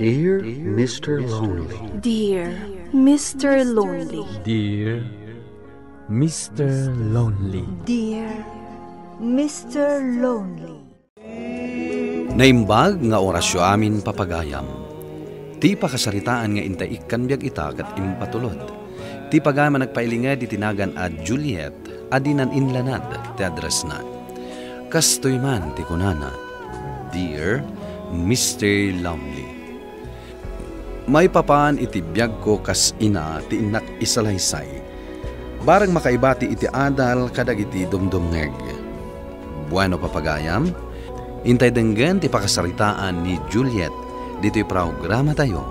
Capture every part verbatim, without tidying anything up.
Dear Mister Lonely. Dear Mister Lonely. Dear Mister Lonely. Dear Mister Lonely. Naimbag nga orasyo amin, papagayam. Ti pakasaritaan nga intay ikkan biag ita ket impatulod. Ti pagayam a nagpailinged iti nagan a Juliet a dinan inlanad ti addressna. Kastoy man ti kunana, "Dear Mister Lonely." Maipapan iti biagko kas ina ti innak isalaysay. Bareng makaibati iti adal kadagiti dumdumngeg. Bueno, papagayam, intay denggen ti pakasaritaan ni Juliet ditoy programatayo,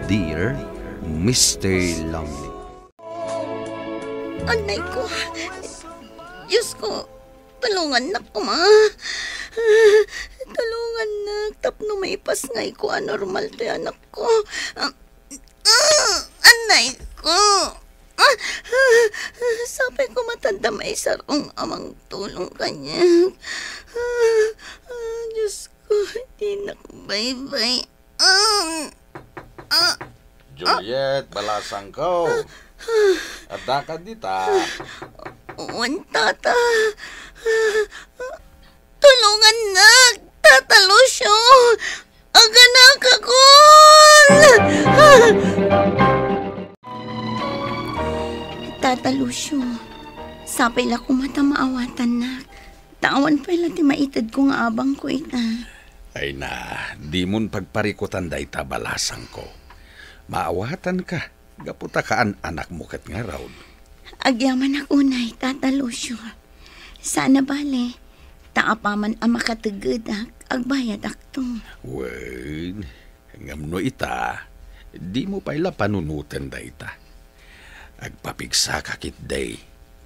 Dear Mister Lonely. Annay ko. Diyos ko, tulungannak koma. Tulungannak tapno maipasngayko a normal toy anakko. Ah, ah, annay ko. Ah, ah, sapay koma ta adda maisarong a mangtulong kaniak. Ah, ah, Diyos ko, dinak baybay. Ah, ah, Juliet, balasangko. Addaka dita? Wen, Tata. Tulongannak, Tata Lucio. Aganakakon! Tata Lucio, sapay la koma ta maawatannak. Ta awan pay la ti maitedko nga abangko ita. Ay na, dimon pagparikutan dayta, balasangko. Maawatanka, gapu ta kaan-anakmo ket ngarud. Agyamanak unay, Tata Lucio. Saan a bale, ta apaman a makategedak, agbayadakto. Wen, ngem no ita, dimo pay la panunoten dayta. Agpapigsaka ketdi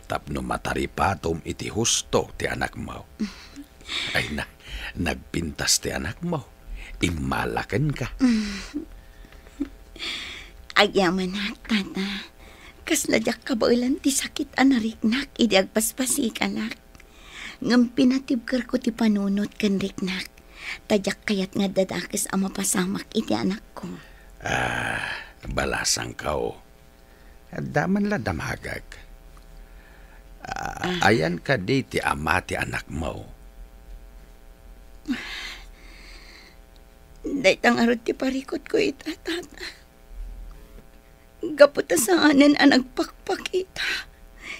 tapno mataripatom iti husto ti anakmo. Ay na, nagpintas ti anakmo. Immala kenka. Agyamanak, Tata. Kasla diak kabaelan ti sakit a nariknak idi agpaspasikalak. Ngem pinatibkerko ti panunot ken riknak, ta diak kayat nga adda dakes a mapasamak iti anakko. Ah, balasangko. Adda man la damagek. Ah, ayan kadi ti ama ti anakmo? Dayta ngarud ti parikutko ita, Tata. Gapu ta saanen a nagpakpakita,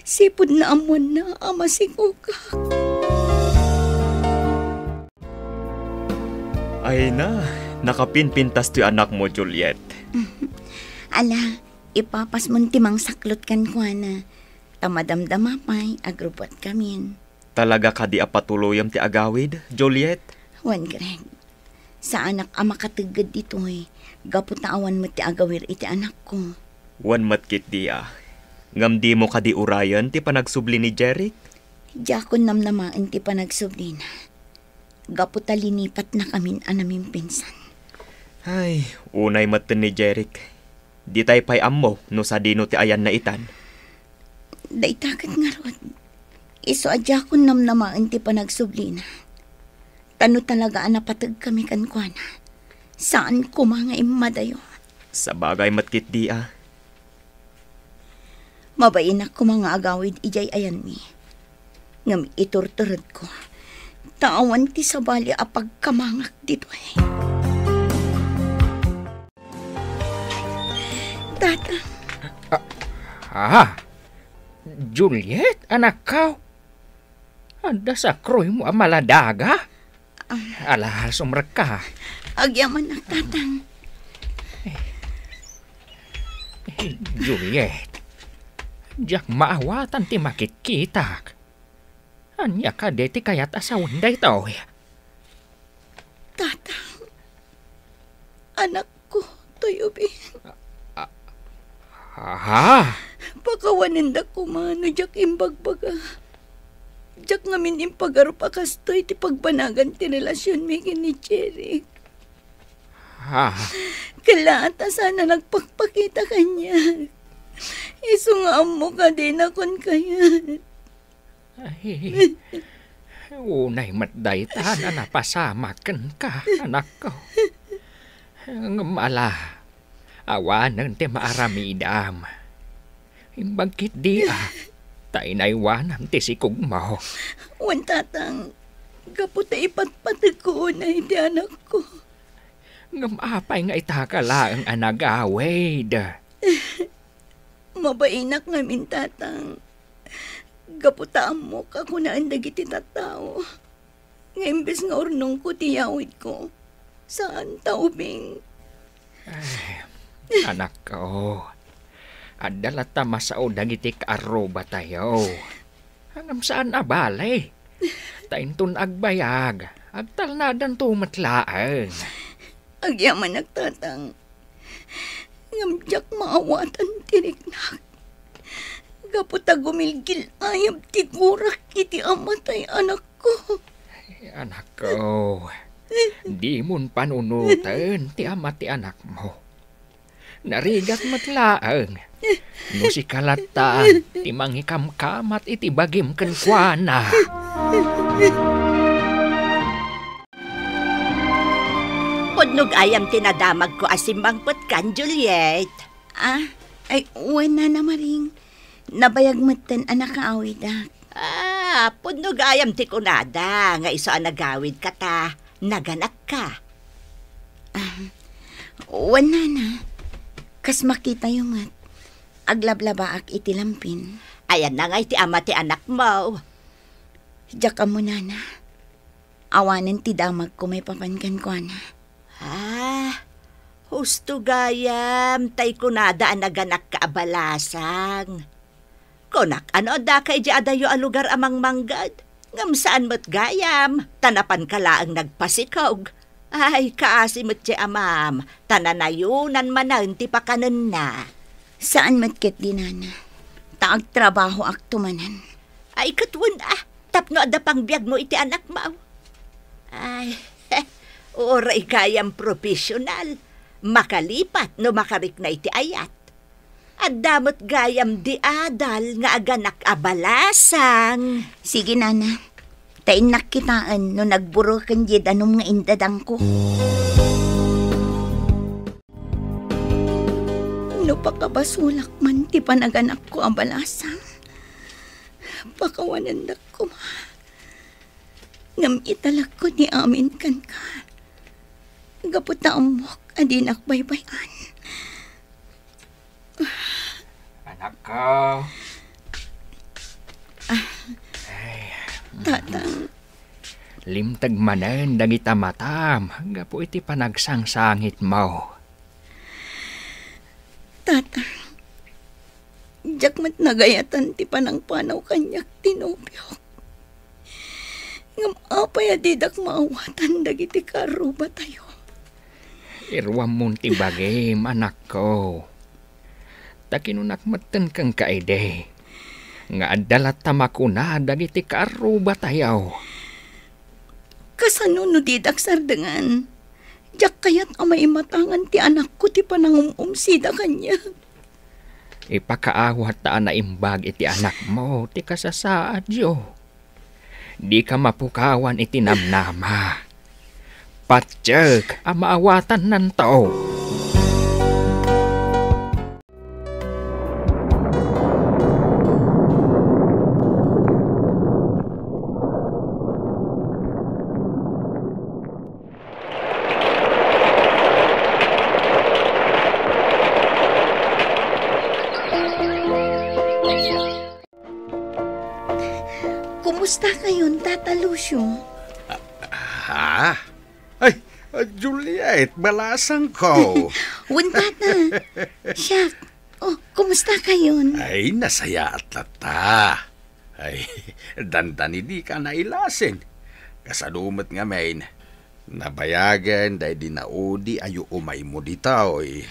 sipud naammoanna a masikogak. Ay na, nakapinpintas ti anakmo, Juliet. Ala, ipapasmon ti mangsaklot kenkuana. Ta madamdama pay, agrubbuatkamin. Talaga kadi a patuloyem ti agawid, Juliet? Wen, Greg. Saanak a makategged ditoy, gapu ta awan met ti agawir iti anakko. Wen met ketdi a. Ngem dimo kadi urayen ti panagsubli ni Jeric? Diakon namnamaen ti panagsublina. Gapu ta linipatnakamin a namimpinsan. Ay, unay metten ni Jeric. Ditay pay ammo no sadino ti ayanna itan. Dayta ket ngarud, isu a diakon namnamaen ti panagsublina. Ta no talaga a napategkami kenkuana, saan koma nga immadayo. Sabagay met ketdi a. Mabainak koma nga agawid idiay ayanmi. Ngem iturturedko, ta awan ti sabali a pagkamangak ditoy. Tata. Ah, ah, Juliet, anakko. Adda sakroymo a maladaga? Ala, sumrekka. Agyamanak, Tatang. Eh, Juliet, diak maawatan ti makitkitak. Ania kadi ti kayat a sawen daytoy? Tatang, anakko, toy ubing. Ah, ah, ha? Pakawanendak koma no diak imbagbaga. Diak ngamin impagarup a kastoy ti pagbanagan ti relasionmi ken ni Jeric. Ha? Kella ta saan a nagpakpakita kaniak. Isu nga ammo kadi a dinak kayat. Ay, unay met dayta a napasamak kenka, anakko. Ngem ala, awanen ti maaramidam. Imbag ketdi a, ta inaywanam ti sikogmo. Wen, Tatang, gapu ta ipatpategko unay ti anakko. Ngem apay nga itaka laeng a nagawid? Mabainak ngamin, Tatang. Gapu ta ammok a kunaen dagiti tattao nga imbes nga urnongko ti yawidko, saan ta ubing. Ay, anakko, adda latta masao dagiti kaarrubatayo. Ngem saan a bale. Ta inton agbayag, agtalnadanto met laeng. Agyamanak, Tatang. Ngem diak maawatan ti riknak. Gapu ta gumilgil-ayab ti gurak iti amatay anakko. Anakko, dimon panunoten ti ama ti anakmo. Narigat met laeng no sika latta ti mangikamkamat iti bagim kenkuana. Pudno gayam ti nadamagko a simmangpetkan, Juliet. Ah, ay, wen, Nana Maring. Nabayag metten a nakaawidak. Ah, pudno gayam ti kunada nga isu a nagawidka ta naganakka. Ah, wen, Nana. Kas makitayo met, aglablabaak iti lampin. Ayanna ngay ti ama ti anakmo? Diak ammo, Nana. Awanen ti damagko maipapan kenkuana. Ah, husto gayam, tay kunada a naganakka a balasang. Kunak, ano, addaka idiay adayo a lugar a mangmangged? Ngem saan met gayam, ta napanka laeng nagpasikog. Ay, kaasi met ti amam, ta nanayonan manen ti pakanenna. Saan met ketdi, Nana, ta agtrabahoakto manen. Ay, ket wen a, tapno adda pangbiagmo iti anakmo. Ay, uray gayam professional. Makalipat no makarikna iti ayat. Adda met gayam di adal nga aganak a balasang. Sige, Nana. Ta innak kitaen no nagburoken diay danum nga indadangko. No pakabasolak man ti panaganakko a balasang, pakawanendak koma ngem italekko ti amin kenka, gapu ta ammok a dinak baybay-an. Anakko. Ah. Ay. Tatang. Limteg manen dagita matam gapu iti panagsangsangitmo. Tatang, diak met nagayatan ti panangpanaw kaniak ti nobiok. Ngem apay a didak maawatan dagiti kaarrubatayo? Iruammon ti bagim, anakko. Ta kinunak metten kenka idi nga adda latta makuna dagiti kaarrubatayo. Kasano no didak sardengan? Diak kayat a maimatangan ti anakko ti panangum-umsida kaniak. Ipakaawat ta a naimbag iti anakmo ti kasasaadyo. Dika mapukawan iti namnama. Patiek a maawatannanto. Kumusta kayon, Tata Lucio? Ah, ah. Ay, ah, Juliet, balasangko. Wen, Tata. Siak. Oh, kumusta kayon? Ay, nasayaat latta. Ay, dandani dika nailasin. Kasano met ngamin, nabayagen daydi naudi a yuumaymo ditoy.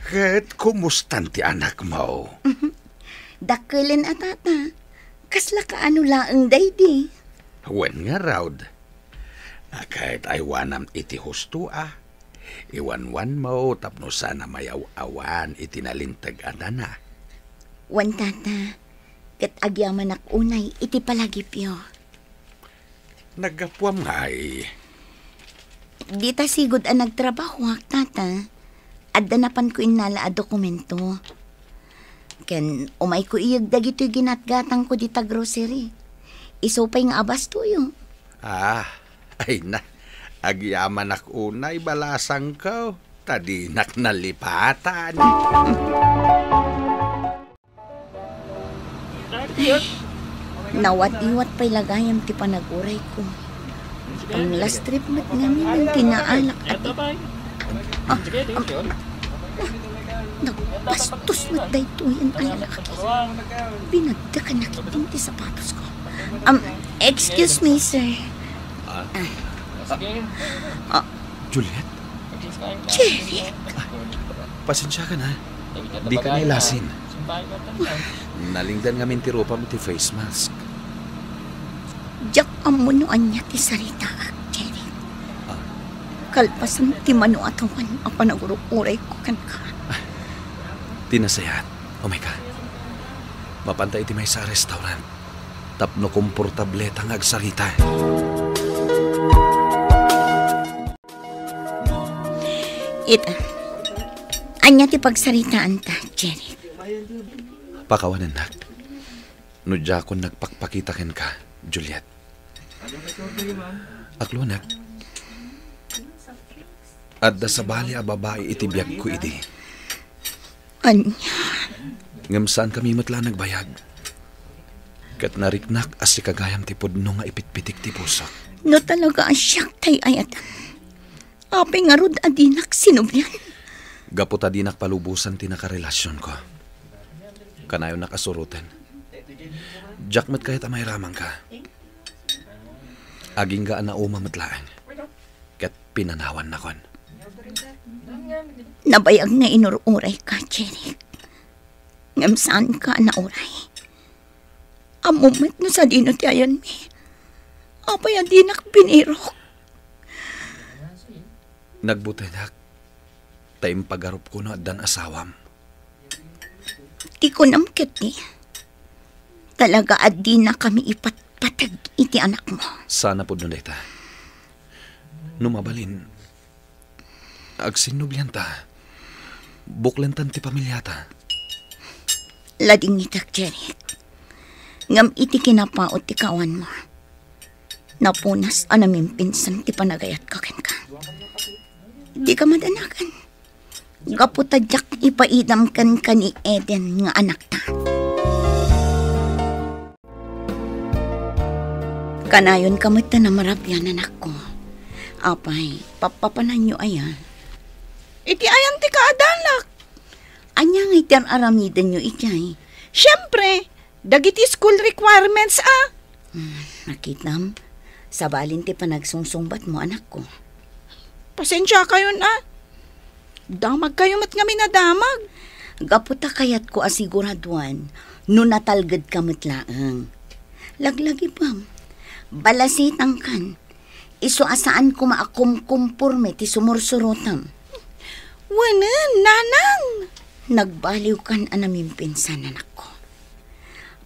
Ket kumustan ti anakmo? Dakkelen a, Tata. Kasla kaano laeng daydi? Wen ngarud. A, ket aywanam iti husto a. Iwanwanmo tapno saan a mayaw-awan iti nalinteg a dana. Wen, Tata, ket agyamanak unay iti palagipyo. Naggapuam ngay. Dita sigud a nagtrabahoak, tata. Adda napanko innala a dokumento. Ken umayko iyeg dagitoy ginatgatangko dita grocery. Isu pay nga abastoyo. Ah, ay na. Agyamanak unay balasangko, ta dinak nalipatan. Nawat-iwat pay la gayam ti panagurayko. Pang-last trip met ngamin ti naalak a di-, ah, ah, nagbastos met daytoyen a lalaki. Binagdakan na ketdin ti sapatosko. Um, excuse me, sir. Ah. Ah. Ah. Juliet? Jeric? Pasensiakan, ha. Dika nailasin. Nalingdan ngamin ti rupam iti face mask. Diak ammo no ania ti saritaak, Jeric. Ah. Kalpasan ti mano a tawen a panagururayko kenka. Ah. Ti nasayaat, umayka. Mapanta iti maysa a restaurant. Tapno komportableta nga agsarita. Ita, ania ti pagsaritaanta, Jeric? Pakawanennak. No diakon nagpakpakita kenka, Juliet. Akluanak, adda sabali a babai iti biagko idi. Ania? Ngem saankami met la a nagbayag. Ket nariknak a sika gayam ti pudno nga ipitpitik ti pusok. No talaga a siak ti ay-ayatem, apay ngarud a dinak sinublian? Gapu ta dinak palubosan ti nakarelasionko. Kanayonnak a suroten. Diak met kayat a mairamangka. Agingga a nauma met laeng. Ket pinanawannakon. Nabayag nga inur-urayka, Jeric. Ngem saanka a nauray. Ammom met no sadino ti ayanmi. Apay a dinak binirok? Nagbutedak, ta impagarupko no addan asawam. Ti kunam ketdi, talaga a dinakami ipatpateg iti anakmo. Saan a pudno dayta. No mabalin, agsinnublianta. Buklentan ti pamiliata. Ladingitak, Jeric. Ngem iti kinapaut ti kaawanmo, napunas a namimpinsan ti panagayatka kenka. Dika madanagan. Gapu ta diak ipaidam kenka ni Eden nga anakta. Kanayonka met ta namarabian, anakko. Apay, pappapananyo aya? Iti ayan ti kaadalak? Ania ngay ti ar-aramidenyo idiay? Siempre, dagiti school requirements a. Hmm, nakitam, sabalin ti panagsungsungbatmo, anakko. Pasensiakayon a. Damagkayo met ngamin a damag. Gapu ta kayatko a siguraduan no natalgedka met laeng. Laglagipem, balasitangkan, isu a saan koma a kumkumporme ti sumursurotem. Wenen, nanang! Nagbaliwkan a namimpinsan, anakko.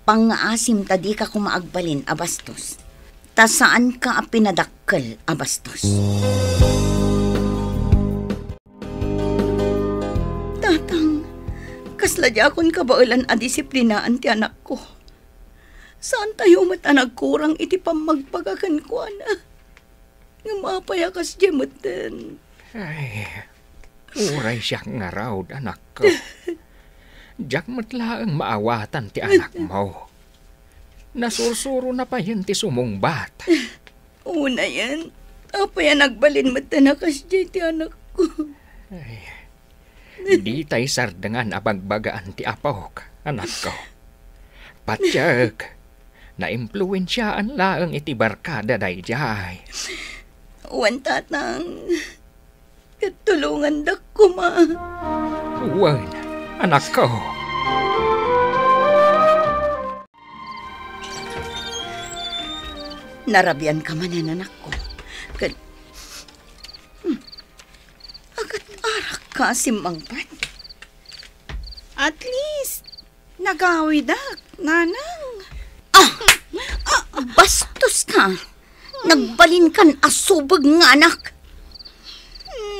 Pangngaasim ta dika koma agbalin a bastos, ta saanka a pinadakkel a bastos. Tatang, kasla diakon kabaelan a disiplinaan ti anakko. Saantayo met a nagkurang iti pammagbaga kenkuana. Ngem apay a kasdiay metten? Ay, uray siak ngarud, anakko. Diak met laeng maawatan ti anakmo. Nasursurona payen ti sumungbat. Unayen, apay a nagbalin metten a kasdiay ti anakko? Ay, ditay sardengan a bagbagaan ti apok, anakko. Patiek, naimpluensiaan laeng iti barkada daydiay. Wen, tatang, ket tulongandak koma. Wen, anakko. Narabianka manen, anakko. Ket, hmm, agat-arakka a simmangpet? At least, nagawidak, nanang. Ah! Ah! Bastoska! Nagbalinkan a subeg nga anak!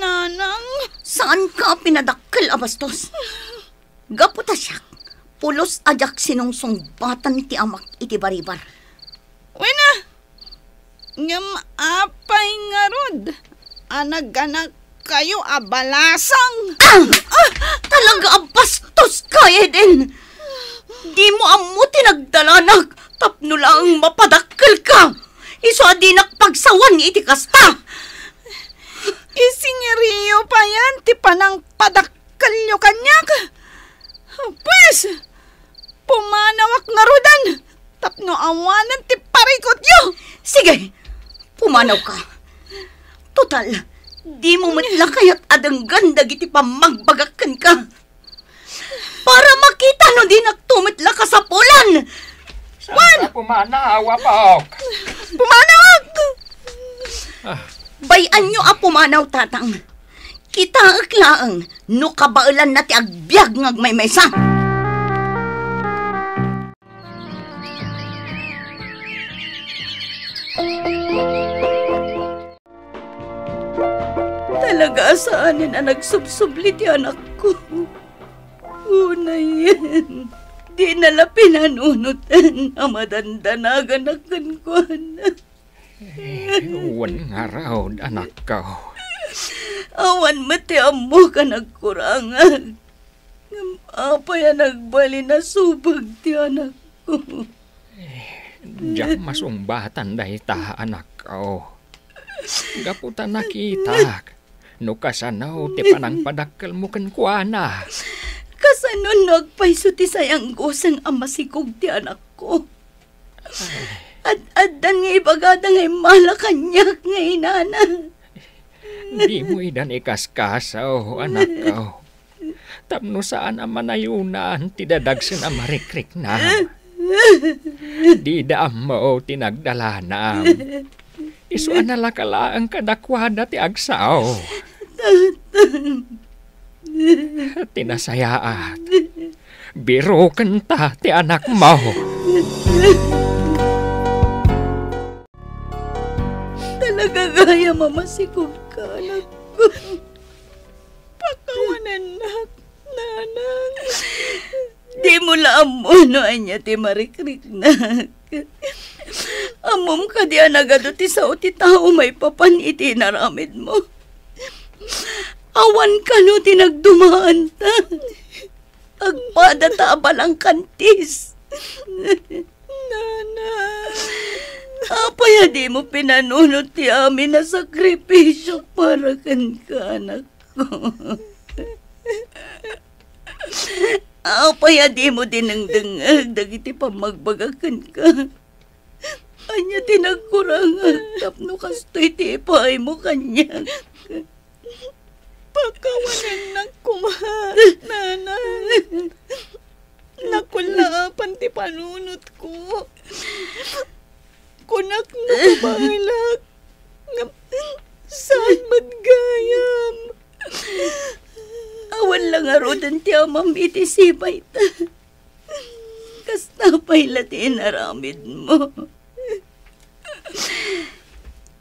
Nanang. Saanka a pinadakkel a bastos. Gapu ta siak, pulos a diak sinungsungbatan ti amak iti baribar. Wen a, ngem apay ngarud a naganakkayo a balasang? Ah! Ah! Talaga a bastoska, Eden! Dimo ammo ti nagdalanak tapno laeng mapadakkelka. Isu a dinak pagsawan iti kasta. Isingiriyo payen ti panangpadakkelyo kaniak. Pues, pumanawak ngaruden tapno awanen ti parikutyo. Sige, pumanawka. Total, dimo met la kayat a denggen dagiti pammagbagak kenka. Para makita no dinakto met la kasapulan. Saanka pumanaw, Apok? Pumanawak! Ah. Bay-anyo a pumanaw, Tatang. Kitaek laeng no kabaelanna ti agbiag nga agmaymaysa. Talaga a saanen a nagsubsubli ti anakko. Unayen, dina la pinanunoten a madandanaganak kenkuana. Eh, wen ngarud, anakko. Awan met ti ammok a nagkurangak. Ngem apay a nagbalin a subeg ti anakko? Eh, diak masungbatan dayta, anakko. Gapu ta nakitak no kasano ti panangpadakkelmo kenkuana. Kasano no agpayso ti sayangguseng a masikog ti anakko? Ay. Ad-addan nga ibagada nga immala kaniak nga inana. Dimo idan ikaskaso, anakko. Tapno saan a manayunan ti dadagsen a marikrikna. Dida ammo ti nagdalanam. Isu a nalaka laeng kadakuada ti agsao. Ti nasayaat, birukenta ti anakmo. Talaga gayam a masikogka, anakko. Pakawanennak, nanang. Dimo la ammo no ania ti marikriknak. Ammom kadi a nagadu ti sao ti tao maipapan iti inaramidmo? Awan kano ti nagdumaanta. Agpadata a balangkantis. Nana. Apay a dimo pinanunot ti amin a sakripisio para kenka, anakko? Apay a dimo dinengdengngeg dagiti pammagbagak kenka? Ania ti nagkurangak tapno kastoy ti ipaaymo kaniak? Pakawanennak koma, nanang. Nakullaapan ti panunotko. Kunak no kabaelak, ngem saan met gayam. Awan la ngaruden ti amam iti sibayta. Kasta pay la ti inaramidmo.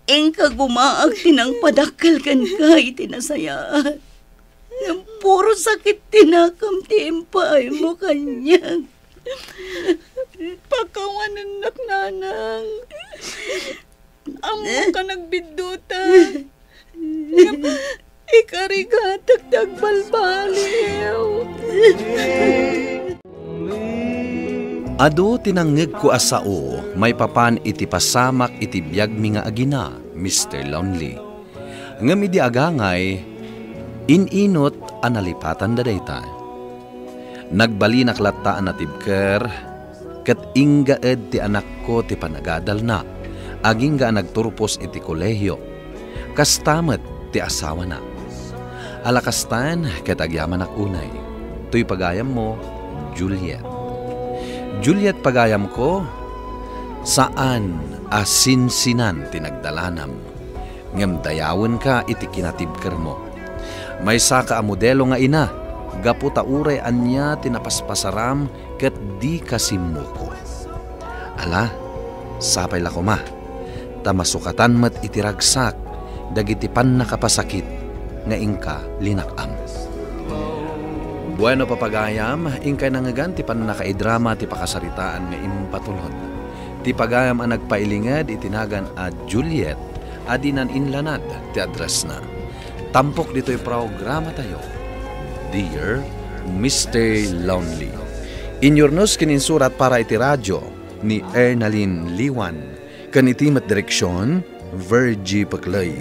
Inka gumaak ti nangpadakkel kenka iti nasayaat. Ngem puro sakit ti nakam ti impaaymo kaniak. Pakawanennak, nanang. Ammok a nagbiddutak. Ngem ikarigatak ti agbalbaliw. Adu ti nangngegko a sao maipapan iti pasamak iti biagmi nga agina, Mister Lonely. Ngem idi agangay, in-inot a nalipatanda dayta. Nagbalinak latta a natibker, ket inggaed ti anakko ti panagadalna, agingga a nagturpos iti kolehio. Kasta met ti asawana. Ala kastan ket agyamanak unay. Toy pagayammo, Juliet. Juliet, pagayamko, saan a sinsinan ti nagdalanam, ngem dayawenka iti kinatibkermo. Maysaka a modelo nga ina, gapu ta uray ania ti napaspasaram ket dika simmuko. Ala, sapay la koma, ta masukatan met iti ragsak dagiti pannakapasakit. nga inka linak-am. Bueno, papagayam, inkay nangngegan ti pannakaidrama ti pakasaritaan nga impatulod. Ti pagayam a nagpailinged iti nagan a Juliet a dinan inlanad ti addressna. Tampok ditoy programatayo, Dear Mister Lonely. Inyurnos ken insurat para iti radyo ni Ernalyn Liwan, ken iti met direksion, Virgie Peclay.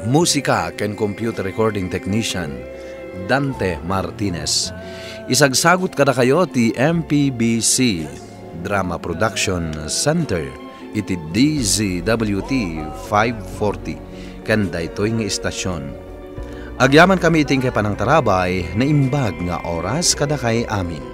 Musika ken computer recording technician, Dante Martinez. Isagsagut kadakayo ti M P B C Drama Production Center iti D Z W T five forty ken daytoy nga istasion. Agyamankami iti inkay panangtarabay, naimbag nga oras kadakay amin.